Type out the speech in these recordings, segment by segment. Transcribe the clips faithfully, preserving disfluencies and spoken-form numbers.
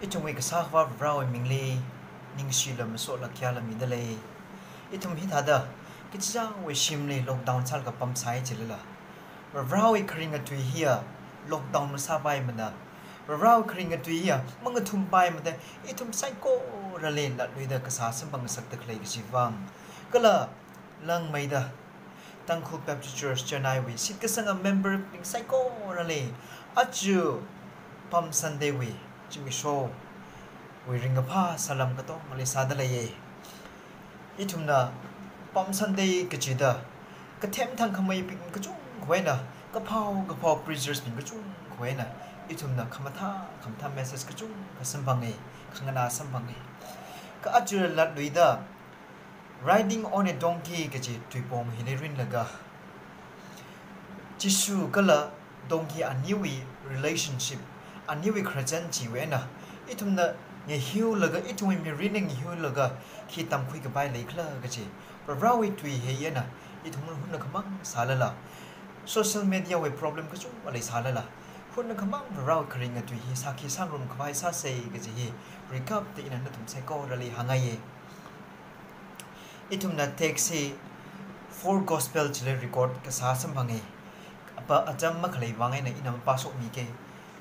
Ithumwui Kasā Akhava Varewui mingli ningshila masotla khayāla midalei. Ithum hithāda kachichāwui shimli lockdown sālaga pamsai chilala, Varewui kharinga tui hiya lockdown masāpaimana, Varewui kharinga tui hiya mangathumpaimada, ithum saikorali latluida kasā samphang ngasakda khalei kachi vang, kala langmeida Tangkhul Baptist Church Chennai wui shitkasanga member bing saikorali aja Palm Sunday wui zimiksho wui ringkaphā salam katongali sādaleiye. Ithumna Palm Sunday kachida kathem thangkhamei bing kachungkha eina, kaphao kaphao preachers bing kachungkha eina ithumna khamathā khamathā message kachungkha samphange, khanganā samphange. Kha aja latluida Riding on a Donkey kachi tuipong hili rinlaga, Jishu kala donkey aniwui relationship, aniwui khararchan chiwui eina ithumna ngahiulaga, ithumwui mirinna ngahiulaga khi tamkhui kapai leikhala kachi Varewui tui hi eina ithum hunna khamang sālala, social media wui problem kachungkha leisālala, hunna khamang Varewui kharinga tui hi sākhi sāngarum khavai sāsei kachi hi rikapta ina nathum saikorali hāngngaiye. Ithumna text hi Four Gospel chili record kasā samphange. Apa atam makhalei vang eina ina mapāshokmike.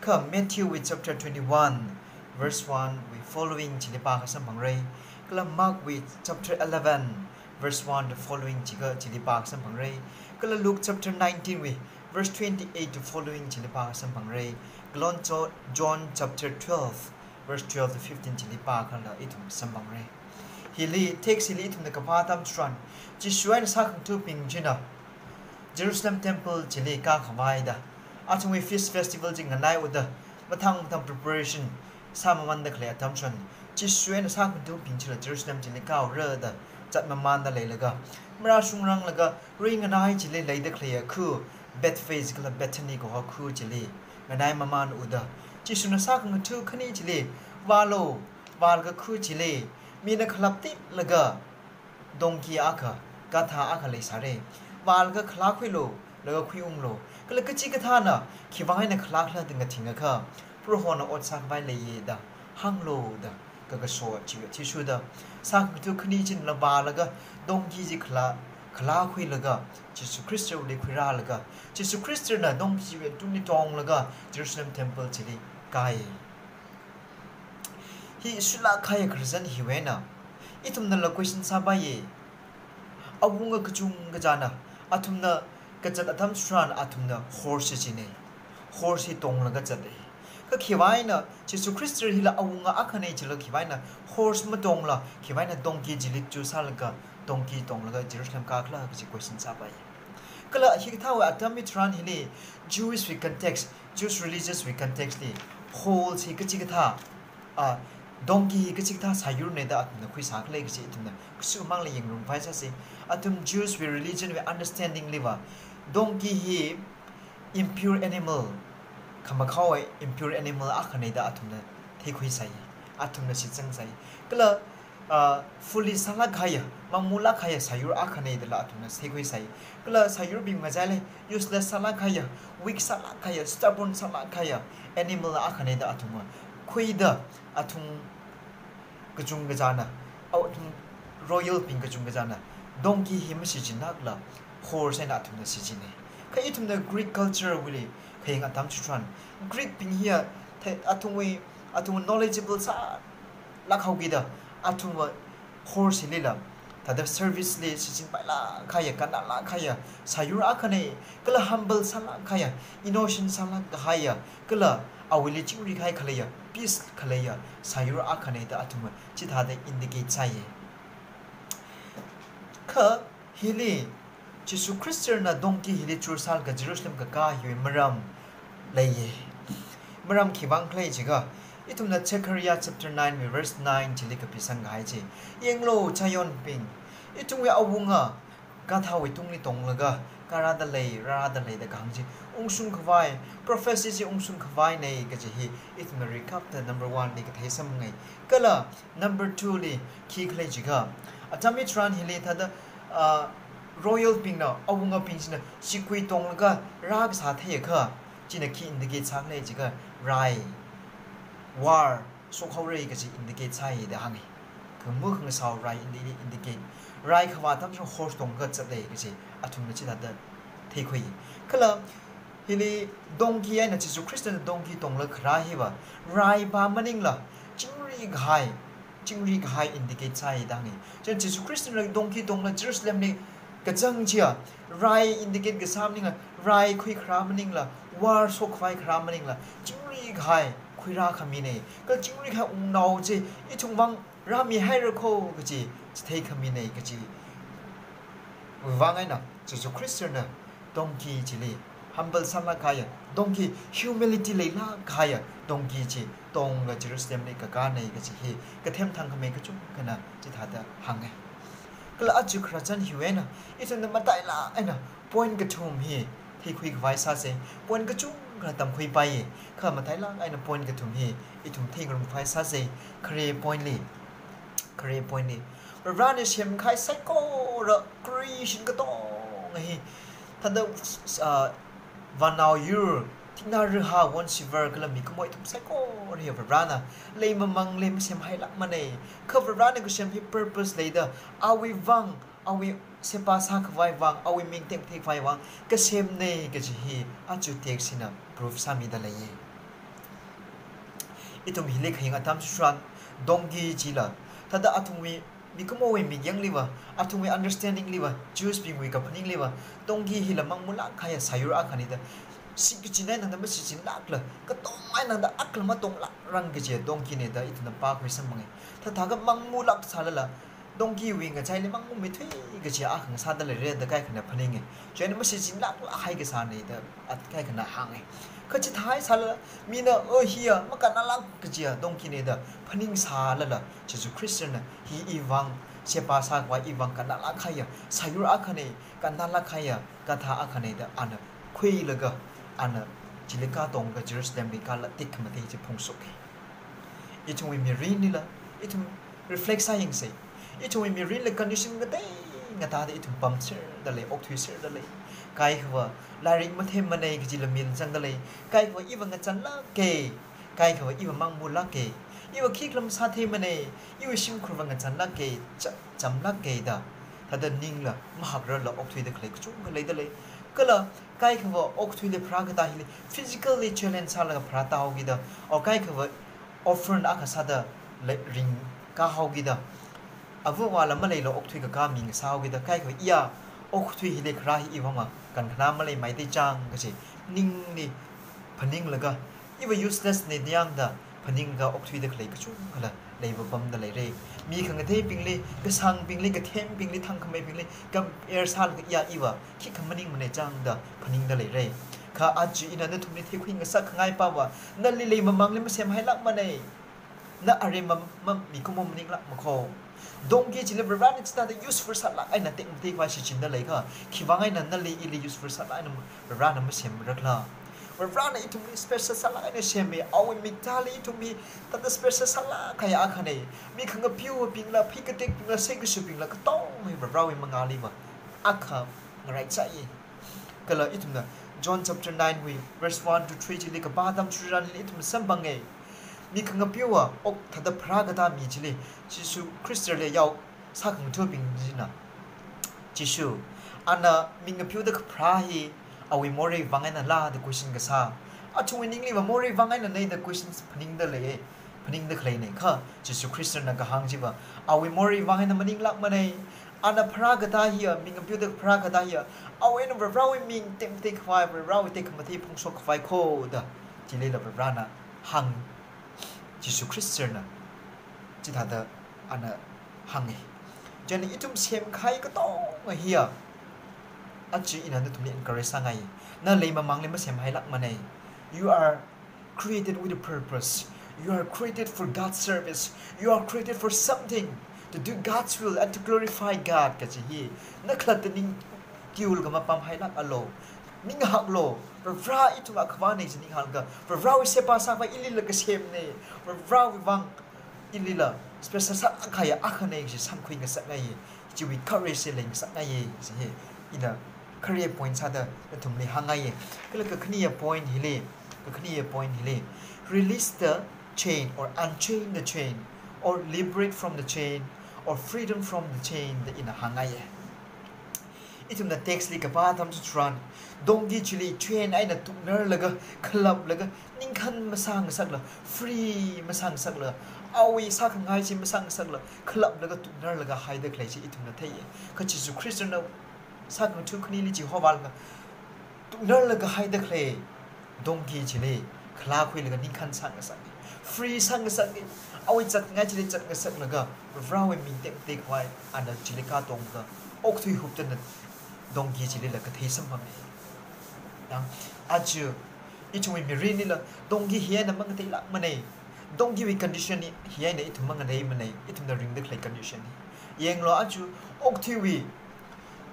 Kha Matthew wui chapter twenty-one verse one wui following chili pākha samphangrei. Kala Mark wui chapter eleven verse one to following chikha chili pākha samphangrei. Kala Luke chapter nineteen wui verse twenty-eight to following chili pākha samphangrei. Kala Jo-, John chapter twelve verse twelve to fifteen chili pākhala ithum samphangrei. Hili, text hili ithumna kaphā atam tharan, Jishu eina sākhangathabing china Jerusalem temple chili kākhavaida, athumwui feast festival chi nganaiuda, mathang mathang preparation sāmamanda khalei atam tharan, Jishu eina sākhangathabing chila Jerusalem chili kāhaora da zatmamanda leilaga, marāshungranglaga, ringanai chili leida khaleiya khu, Bethphage kala Bethany kaho khu chili nganaimaman uda, Jishuna sākhangatha khani chili vālu, vālaga khu chili mina khalaptitlaga donkey akha, gadha akha leisāre. Vālaga khalakhuilu, laga khuiunglu. Kala kachikathāna khivang eina khalakhala da ngathingakha, Prohona ot sākhavai leiye da hānglu da kakaso chiwui athishurda, sākhangatha khani chila vālaga donkey chi khala, khalakhuilaga, Jishu Khristawuili khuirālaga, Jishu Khristana donkey chiwui tungli tonglaga Jerusalem temple chili kāi. Hi shuilāk kahaiya khararchan hiwui eina ithumnala question sāpaiye. Awunga kachungkha china, athumna kazat atam tharan athumna horse chi jine. Horse hi tonglaga zate. Kha khiwui eina Jishu Khrista hila awunga akhane chila khiwui eina horse matongla, khiwui eina donkey chili chursālaga, donkey tonglaga Jerusalem kākhala kachi question sāpai. Kala hikathāwui atam hitharan hili Jewish wui context, Jewish religious wui context li horse hi kachikathā, a, donkey hi kachikathā sāyurne da athumna khuisā khalei kachi ithumna kashumangla yangngarumpai sāse. Athum Jews wui religion wui understanding liva donkey hi impure animal, khamakhaowa impure animal akhane da athumna theikhuisai. Athumna shitsangsai. Kala, a, foolish sālāk kahaiya, mangmulāk kahaiya sāyur akhane dala athumna theikhuisai. Kala sāyurbing mazaile useless sālāk kahaiya, weak sālāk kahaiya, stubborn sālāk kahaiya animal akhane da athumna khuida, athum kachungkha china, athum royal bing kachungkha china donkey hi mashichinnakla horse eina athumna shichinne. Kha ithumna Greek culture wuili khayang atam chitharan, Greek bing hiya the-, athumwui, athum knowledgeable sālāk haokida, athumva horse hilila thāda service li shichinpailāk kahaiya, kannālāk kahaiya sāyur akhane, kala humble sālāk kahaiya, innocent sālāk kahaiya, kala awuili chingri kahai khaleiya, peace khaleiya sāyur akhane da athumva chithāda indicate sāye. Kha hili Jishu Khristana donkey hili chursālaga Jerusalem kakā hiwui maram leiye. Maram khiwuivang khala jiakha, ithumna Zechariah chapter nine wui verse nine chili kapisang kahai chi, yanglu, Zionbing, ithumwui awunga gadhawui tungli tonglaga kārādalei, rārādalei da kahāng chi ungshung khavai, prophecy chi ungshung khavaine kaji hi ithumna rikapta number one li kathei samngai. Kala number two li khi khala jiakha, atam hitharan hili thāda, ah, royal bingna, awungabing china sigui tonglaga rākasā theiakha, china khi indicate sākhala jiakha, rai, war, shokhaora kaji indicate sāi da hānga. Khamu khangasao rai indi-, indicate. Rai khavā atam chitharan horse tonglaga zatlei kaji athumna chithāda theikhui. Kala hili donkey eina Jesu Christna donkey tonglaga kharā hiva rai pā maningla chingri kahai, chingri kahai indicate sāi da hānga. Chieina Jesu Christna donkey tonglaga Jerusalemli kazang chiya, rai indicate kasā maningla, rai khuikharā maningla, war shokkhavai kharā maningla, chingri kahai khuirākhamina. Kala chingri kahai wungnao chi ithumwui vang rāmihaira kho kaji chitheikhamina kaji vang eina Jesu Christna donkey chili humble sālāk kahaiya, donkey humility leilāk kahaiya donkey chi tonglaga Jerusalemli kakāna kaji hi kathem thangkhamei kachungkhana chithāda hānga. Kala aja khararchan hiwui eina ithumna matailāk eina point kathum hi theikhui khavai sāsa. Point kachungkha tamkhuipaiya, kha matailāk eina point kathum hi ithum theingarumkhavai sāsa. Khare point li, khare point li, Varivarana semkahai saikora creation katonga hi, thāda, ah, vānao yur, thiknā rahā, won silver kala mikumo ithum saikora hi Varivarana leimamangli masemhailākmana. Kha Varivarana kasem hi purpose leida, awui vang, awui sheba sākhavai vang, awui ming tekmatheikhavai vang kasemna kaji hi aja text hina proof sāmida leiya. Ithum hili khayang atam chitharan donkey chila, thāda athumwui mikumowui mikyāngliva, athumwui understanding liva, Jews bingwui kaphaningliva, donkey hila mangmulāk kahaiya sāyur akhana da, shichin eina tangda mashichinlākla, katong eina tangda akhala matonglākrang kajiya donkey na da ithumna pākhui samphanga. Thāthākha mangmulāk sālala, donkey wui ngachaili mangmumithui kajiya akha ngasāda leira da kaikhana phaninga. Chieina mashichinlāklāk kahai kasāna da at kaikhana hānga. Kha chithāhai sālala, mina, "Oh, hiya makannālāk kajiya donkey na," da phaningsālala, Jesu Christna hi iwui vang sheba sākhavai, iwui vang kannālāk kahaiya sāyur akhana, kannālāk kahaiya gadha akhana da ana khuilaga, ana chili katonglaga Jerusalemli kala tekmathei chi phongshoka. Ithumwui mirinlila ithum reflect sāyangsa. Ithumwui mirinli condition ngatei ngateida ithum pamserda lei, okthuiserda lei. Kaikhava lairik mathemmana kajila mil zangda lei. Kaikhava iva ngachanlāka, kaikhava iva mangmulāka, iva khikhala masātheimana, iwui shimkhurva ngachanlāka, cha-, chamlāka da, thāda ningla mahakrarla okthuida khalei kachungkha leida lei. Kala kaikhava okthuili pharākatā hili physically challenge sālaga pharātāhaokida, or kaikhava orphan akha sāda lei, ringkāhaokida, ava avāla maleila okthui kakā mi ngasāhaokida, kaikhava iya okthui hili kharā hi iwui vang kankhanā maleimeida chang kaji ningli phaninglaga, iva useless na da yangda phaninglaga okthuida khalei kachungkhala leipapamda leira. Mi khangateibingli, kasāngbingli, kathembingli, thangkhameibingli compare sālaga iya iva khikha maningmana chang da phaningda leira. Kha aja ina nathumli theikhui ngasakkhangai pava, nali leimamangli masemhailākmana. Na aremma ma-, mikumo maninglākma kho. Donkey chili Varivarana chithāda useful sālāk eina tekmathei khavai shichinda leiakha, khiwui vang eina nali ili useful sālāk eina Varivarana masemrakhala? Varivarana ithumli special sālāk eina semmi, awui miktāli ithumli thāda special sālāk kahai akhana. Mi khangapeobingla, phei katekbingla, seikashubingla, katong hi Varivarawui mangāliva akha ngaraichai. Kala ithumna John chapter nine wui verse one to three chili kapā atam chitharanli ithum samphanga. Mi khangapeowa ok thāda pharākatā mi chili, Jesu Christli yao sākhangathabing china, Jesu, ana mi ngapeoda kapharā hi awui moreiwui vang einala da question kasā. Athumwui ningliva moreiwui vang einana da questions phaningda lei, phaningda khaleina. Kha Jesu Christna kahāng chiva, awui moreiwui vang eina maninglākmana. Ana pharākatā hiya, mi ngapeoda pharākatā hiya, awui eina Varivarawui ming tekmathei khavai, Varivarawui tekhamatei phongshok khavai kho da, chilila Varivarana hāng, Jesu Christna chithāda ana hānga. Chieina ithum semkahai katonga hiya, aja ina nathumli encourage sāngai. Na leimamangli masemhailākmana. You are created with a purpose. You are created for God's service. You are created for something, to do God's will and to glorify God kaji hi na khalatta ning tiul kama pamhailākalu. Ninghaklu. Varivara ithum Akhavana kaji ninghaklaga, Varivarawui sheba sākhavai ilila kasemna, Varivarawui vang ilila special sālāk kahaiya akhana kaji shānkhui ngasakngai. Chiwui courage chi leingasakngai kaji hi ina khare point sāda nathumli hāngngai. Kala kakhane point hili, kakhane point hili, release the chain or unchain the chain or liberate from the chain or freedom from the chain da ina hāngngaiya. Ithumna text li kapā atam chitharan, donkey chili chain eina tuknarlaga, khalaplaga, ningkhan masāngasakla, free masāngasakla, awui sākhangai chi masāngasakla, khalaplaga tuknarlaga haida khalei chi ithumna theiya. Kha Jesu Christ na sākhangatha khanili chi hovālaga tuknarlaga haida khalei donkey chili khalakhuilaga ningkhan sāngasakni, free sāngasakni, awui zatngai chili zatngasaklaga, Varewui ming tekmateikhavai ana chili kātonglaga, okthui huptana donkey chilila kathei samphanga. Yang, aja ithumwui mirinlila donkey hi eina mangateilākmana. Donkey wui condition hi eina ithum mangateimana, ithumna ringda khalei condition hi. Yanglu aja, okthuiwui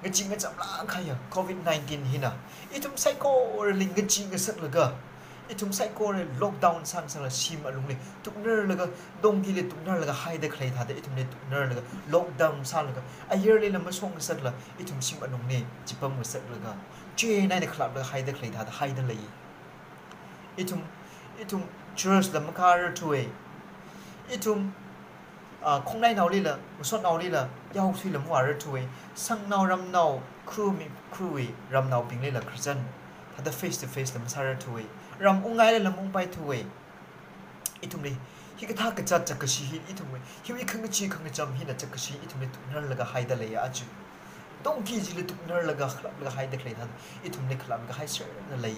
ngachee ngachamlāk kahaiya covid nineteen hina ithum saikorali ngachee ngasaklaga, ithum saikora lockdown sāngasakla shim alungli tuknarlaga, donkey li tuknarlaga haida khalei thāda ithumli tuknarlaga, lockdown sālaga, ayarlila mashokngasakla ithum shim alungli chipamngasaklaga, chain eina khalaplaga haida khalei thāda haida lei. Ithum, ithum church la makārarthuwa. Ithum, ah, khongnainaolila, masotnaolila, yaothuila mavārarthuwa. Sangnao ramnao, khumi, khuwui ramnaobinglila Christian thāda face to face la masārarthuwa. Ram ungngailila maungpaithuwa. Ithumli hikathā kazat zakkashi hi ithumwui, hiwui khangachee khangacham hina zakkashi ithumli tuknarlaga haida leiya aja. Donkey chili tuknarlaga khalaplaga haida khalei thāda ithumli khalaplaga haiserda lei.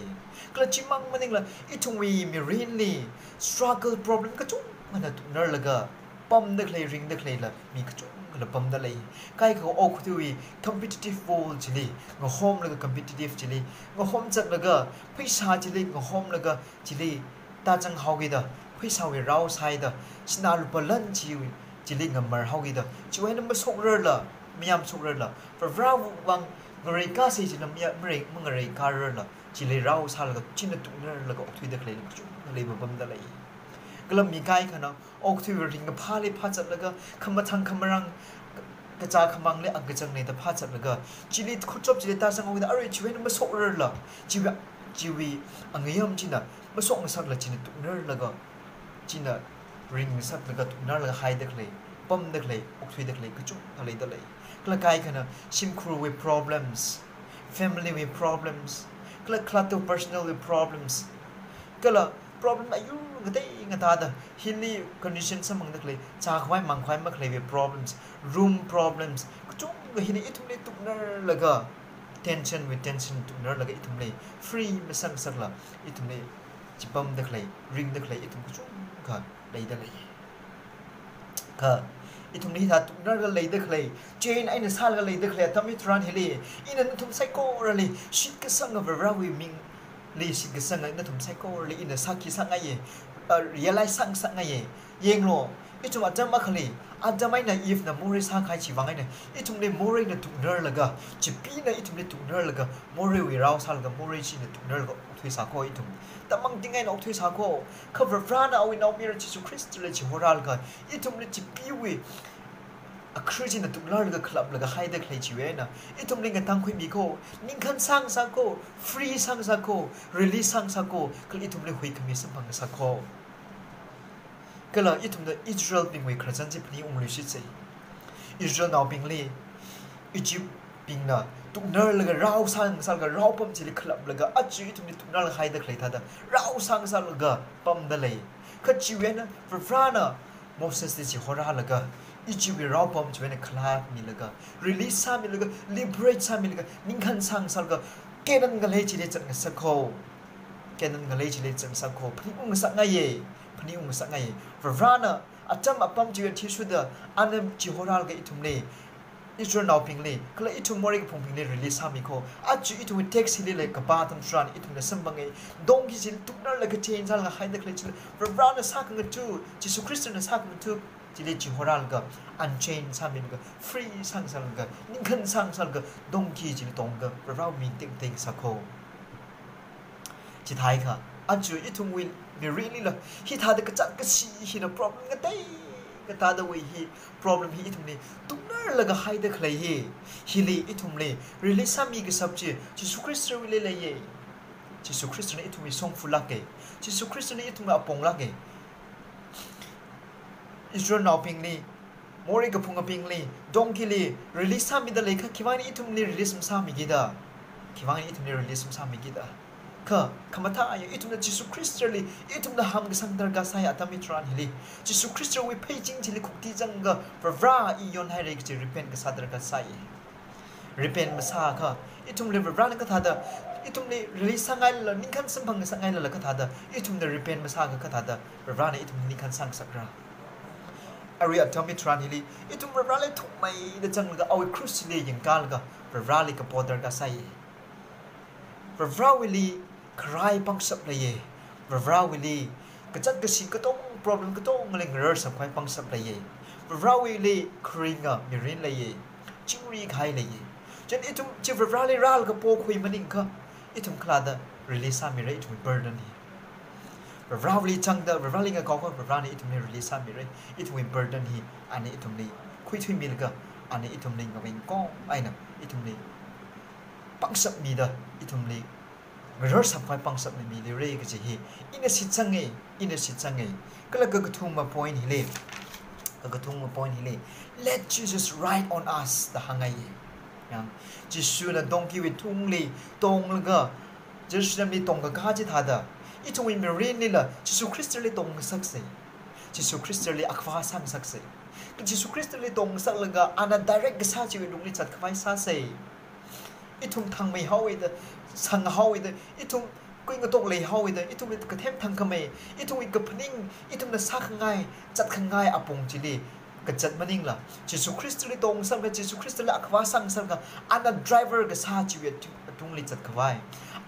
Kala chimang maningla ithumwui mirinli struggle, problem kachungkhana tuknarlaga pamda khalei, ringda khaleila mi kachungkhala pamda lei. Kaikha okthuiwui competitive world chili ngahomlaga, competitive chili ngahom zatlaga, pheisā chili ngahomlaga, chili tāzang haokida, pheisāwui rao sāida, sinā lupā lan chiwui, chili ngamar haokida, chiwui eina mashokrarla, mayamshokrarla, Varewui vang ngareikāsa china maya, marei, mangareikārarla, chili rao sālaga, china tuknarlaga okthuida khalei kachungkha leipapamda lei. Kala mi kaikhana okthuiwui ringkaphāli phāzatlaga, khamathang khamarān, kazā khamangli angkachang leida phāzatlaga, chili khutchop chili tāzang haokida, arui chiwui eina mashokrarla, chiwui, chiwui angayam china mashokngasakla china tuknarlaga, china ringngasaklaga tuknarlaga haida khalei, pamda khalei, okthuida khalei kachungkha leida lei. Kala kaikhana shimkhurwui problems, family wui problems, kala khalattawui personal wui problems, kala problem ayur ngatei ngatāda, hili condition samphangda khalei, zākhavai mangkhavai makhaleiwui problems, room problems, kachungkha hina ithumli tuknarlaga, tension wui tension tuknarlaga ithumli free masāngasakla, ithumli chipamda khalei, ringda khalei ithum kachungkha leida lei. Kha ithumli hithā tuknarlaga leida khalei, chain eina sālaga leida khalei atam hitharan hili, ina nathum saikorali shitkasanga Varewui mingli shitkasanga nathum saikorali ina sākhi sāngaiya, uh, realize sāngasakngaiya. Yanglu, ithum atam akhali, Adam eina Eve na morei sākahai chiwui vang eina, ithumli moreina tuknarlaga, Chipeena ithumli tuknarlaga, moreiwui rao sālaga, morei china tuknarlaga okthuisā kho ithum. Tamangting eina okthuisā kho, kha Varena awui naomayara Jesu Christ li chihorālaga, ithumli Chipeewui akhri china tuknarlaga khalaplaga haida khalei chiwui eina, ithumli ngatangkhuimi kho, ningkhan sāngasā kho, free sāngasā kho, release sāngasā kho, kala ithumli huikhami samphangngasā kho. Kala ithumna Israelbingwui khararchan chi phaningungluishitsa. Israelnaobingli Egyptbingna tuknarlaga rao sāngasālaga raopam chili khalaplaga aja ithumli tuknarlaga haida khalei thāda rao sāngasālaga pamda lei. Kha chiwui eina Varena Mosesli chihorālaga, Egyptwui raopam chiwui eina khalamilaga, release sāmilaga, liberate sāmilaga, ningkhan sāngasālaga, Canaan ngalei chili zatngasā kho. Canaan ngalei chili zatngasā kho. Phaningungngasakngaiya, phaningungngasakngaiya. Varena atam apam chiwui athishurda, ana chihorālaga ithumli, Israelnaobingli, kala ithum morei kaphungbingli release sāmi kho. Aja ithumwui text hili lei kapā atam tharan ithumna samphanga. Donkey chili tuknarlaga chain sālaga haida khalei chili, Varena sākhangatha, Jesu Christna sākhangatha chili chihorālaga, unchain sāmilaga, free sāngasālaga, ningkhan sāngasālaga, donkey chili tonglaga, Varewui ming tekmateikasā kho. Chithākha, aja ithumwui mirinlila, hithāda kazat kashi hina problem ngatei ngatāda wui hi, problem hi ithumli tuknarlaga haida khalei hi, hili ithumli release sāmi kashap chi, Jesu Christwuili leiya. Jesu Christna ithumwui shongfalāka. Jesu Christna ithumwui aponglāka. Israelnaobingli, morei kaphungabingli, donkey li release sāmida leikha, khiwuivang ithumli release masāmikida? Khiwuivang ithumli release masāmikida? Kha, khamathā ya, ithumna Jesu Christ li, ithumna hamkasang darkar sāya atam hitharan hili. Jesu Christ wui pheiching chili khukti zangakha, Varivara i yonhaira kaji repent kasā darkar sāya. Repent masākha, ithumli Varivarana kathāda, ithumli release sāngailala, ningkhan samphang sāngailala kathāda, ithumna repent masākha kathāda, Varivarana ithumli ningkhan sāngasakra. Arui atam hitharan hili, ithum Varivarali thukmeida zanglaga, awui cross chili yangkālaga, Varivarali kapo darkar sāya. Varivarawuili kharai pangshap leiya. Varivarawuili kazat kashi katonga, problem katongali ngarar samphangkhavai pangshap leiya. Varivarawuili kharinga mirin leiya. Chingri kahai leiya. Chieina ithum chi Varivarali rālaga pokhui maningakha, ithum khalatta release sāmira ithumwui burden hi. Varivarawuili zangda, Varivarali ngakaokha Varivarana ithumli release sāmira, ithumwui burden hi ana ithumli khuithuimilaga, ana ithumli ngaveng kong eina ithumli pangshap mida, ithumli ngarar samphangkhavai pangshap na miluira kaji hi ina shitsanga, ina shitsanga. Kala kakathuma point hili, kakathuma point hili, "Let Jesus ride on us," da hānga. Ya, Jishuna donkey wui tungli tonglaga Jerusalemli tongkakā chithāda, ithumwui mirinlila Jesu Christ li tongngasaksa. Jesu Christ li akhava sāngasaksa. Jesu Christ li tongngasaklaga ana direct kasā chiwui lungli zatkhavai sāsa. Ithum thangmeihaowa da, sanghaowa da, ithum kuingatok leihaowa da, ithumwui kathem thangkhamei, ithumwui kaphaning, ithumna sākhangai, zatkhangai apong chili kazat maningla, Jesu Christ li tongngasakla, Jesu Christ li akhava sāngasakla, ana driver kasā chiwui atu-, atungli zatkhavai,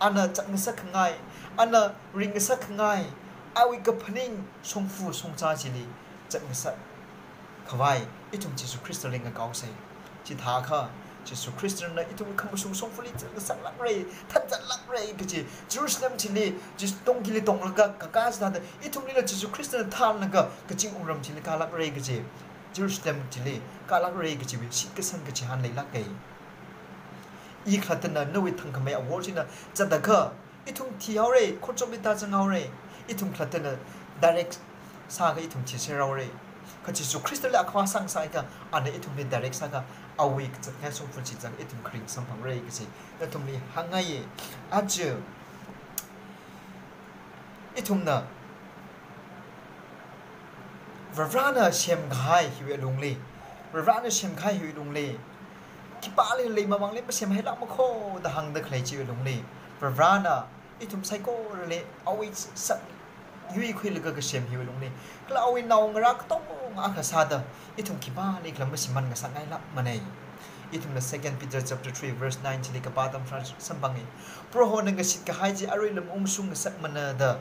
ana zatngasakkhangai, ana ringngasakkhangai, awui kaphaning shongfa shongzā chili zatngasak khavai ithum Jesu Christ li ngakaosa. Chithākha Jesu Christ na ithum khamashung shongfali zatngasaklākra, thanzatlākra kaji, Jerusalem chili Jesu donkey li tonglaga kakā chithāda, ithumlila Jesu Christ na thanlaga kazing wungram chili kālākra kaji, Jerusalem chili kālākra kajiwui shitkasang kachihān leilāka. I khalattana nawui thangkhamei awor china zatakha, ithum thihaora, khorchomli tāzanghaora, ithum khalattana direct sākha ithum thiserhaora. Kha Jesu Christ li akhava sāngasakha, ana ithumli direct sākha, awui kazatngai shongfa chi zang ithum kharing samphangra kaji nathumli hāngngaiya. Aja ithumna Varivarana semkahai hiwui alungli, Varivarana semkahai hiwui alungli, khipāli lei mamangli masemhailākma kho da hāngda khalei chiwui alungli, Varivarana ithum saikorali awui sak yuikhuilaga kasem hiwui alungli, kala awui naongarā katonga akha sāda ithum khipālikhala mashimān ngasakngailākmana. Ithumna Second Peter chapter three verse nine chili kapā atam tharan samphanga. Prohona ngashit kahai chi aruila maungshung ngasakmana da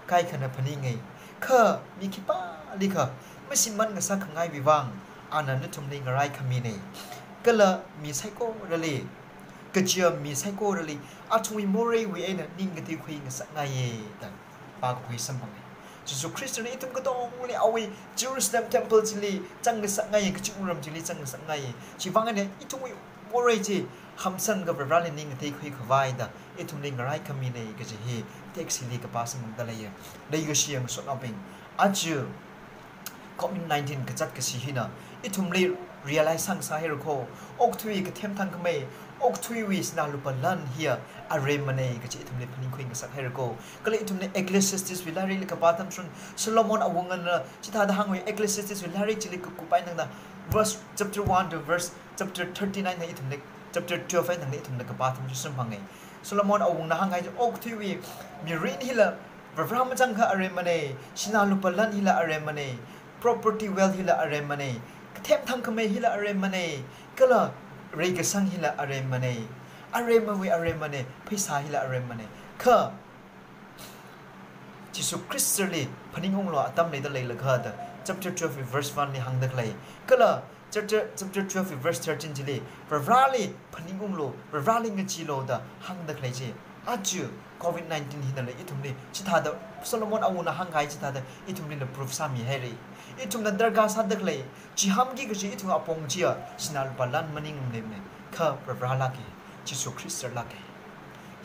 kaikhana phaninga. Kha mi khipālikha mashimān ngasakkangaiwui vang ana nathumli ngaraikhami na. Kala mi saikorali, kaja mi saikorali athumwui moreiwui eina ning kateokhui ngasakngaiya da pākakhui samphanga. Jesu Christ na ithum katongli awui Jerusalem temple chili zangngasakngaiya, kazing wungram chili zangngasakngaiya. Chivang eina ithumwui morei chi hamsanglaga Varivarali ning kateokhui khavai da ithumli ngaraikhami na kaji hi text hili kapā samphangda leiya. Leikashi ngasotnaobing, aja covid nineteen kazat kashi hina ithumli realize sāngasakhaira kho, okathuiwui kathem thangkhamei, okathuiwui sinā lupā lan hiya aremmana kaji ithumli phaningkhui ngasakhaira kho. Kala ithumna Ecclesiastes wui lairikli kapā atam tharan Solomon awungana chithāda hānga, Ecclesiastes wui lairik chili kakup eina tangda, verse chapter one to verse chapter thirty-nine na ithumna, chapter twelve eina tangda ithumna kapā atam chi samphanga. Solomon awungna hānghai chi, okathuiwui mirin hila Varivara mazangkha aremmana, sinā lupā lan hila aremmana, property wealth hila aremmana, kathem thangkhamei hila aremmana, kala reikasang hila aremmana, aremmawui aremmana, pheisā hila aremmana. Kha Jesu Christ li phaningunglu atam leida leilakha da chapter twelve verse one li hāngda khalei, kala chapter, chapter twelve verse thirteen chili Varivarali phaningunglu, Varivarali ngacheelu da hāngda khalei chi, aja covid nineteen hinala ithumli chithāda, Solomon awungna hāngkahai chithāda ithumlila proof sāmihaira. Ithumna darkar sāda khalei, chihānki kaji ithum apong chiya sinā lupā lan maningmana, kha Varivara lāka, Jesu Christ lāka.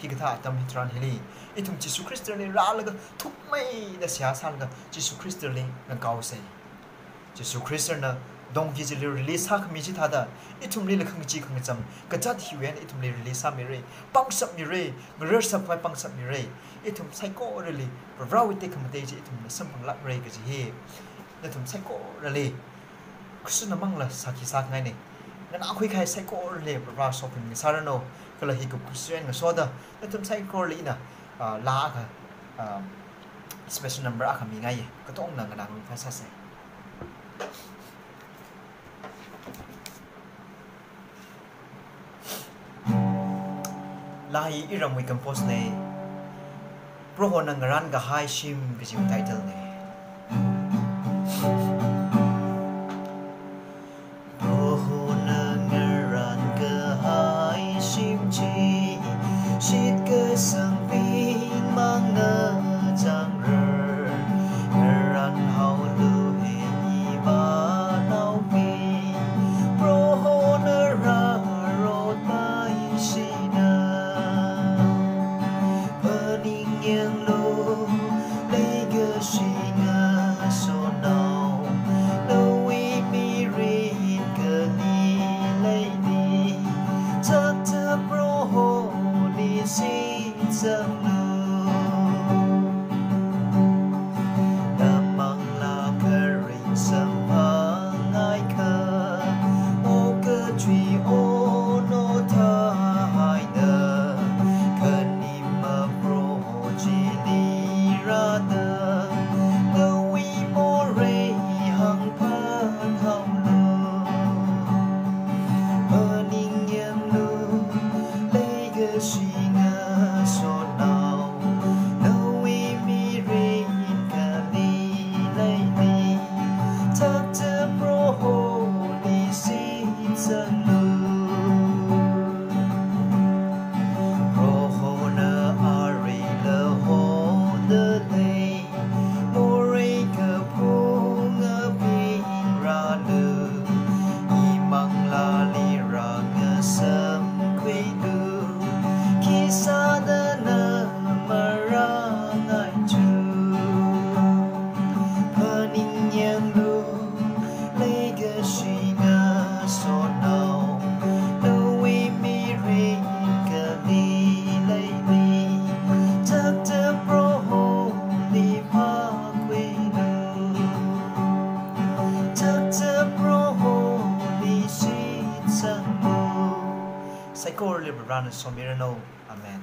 Hikathā atam hitharan hili ithum Jesu Christ li rālaga thukmeida seihā sālaga Jesu Christ li ngakaosa. Jesu Khristana donkey chili release sākhami chithāda, ithumlila khangachee khangacham kazāt hiwui eina ithumli release sāmira, pangshap mira, ngarar sākhavai pangshap mira. Ithum saikorali Varivarāwui tekhamatei chi ithumna samphanglākra kaji hi nathum saikorali kashunamangla sākhi sākhangaina. Nganākhui kahai saikorali Varivarā sokhami sāranu, kala hi kupkhuishi eina ngasoda nathum saikorali ina, ah, laa akha, ah, special number akha mingai, katongna nganākhui kahai sāsa. Laa hi iramwui compose na, Prohona ngarānkahai shim kajiwui title na. Prohona ngarānkahai shim chi, shitkasangbing mangna chāngra, ngarānhaolu hi ivānaobing, Prohona rārot paishina. Phaningyanglu, leikashi ngasotnao, nawui mirin kali leili, thakta Proholi shitsanglu. Namanglā kharing samphangngaiakha, okathui ono thāhaida, khanima Proho chili rāda, nawui morei hāngphathaolu. Phaningyanglu, leikashi ngasotnao, nawui mirin kali leili, thakta Proholi shitsanglu. Prohona aruila hondalei, morei kaphungabing rālu, imanglāli rāngasamkhuilu, khisāda na marāngai chu. Phaningyanglu, leikashi ngasotnao, nawui mirin kali leili, thakta Proholi phākhuilu, thakta Proholi shitsanglu. Saikorali Varivarāna somiranu. Amen.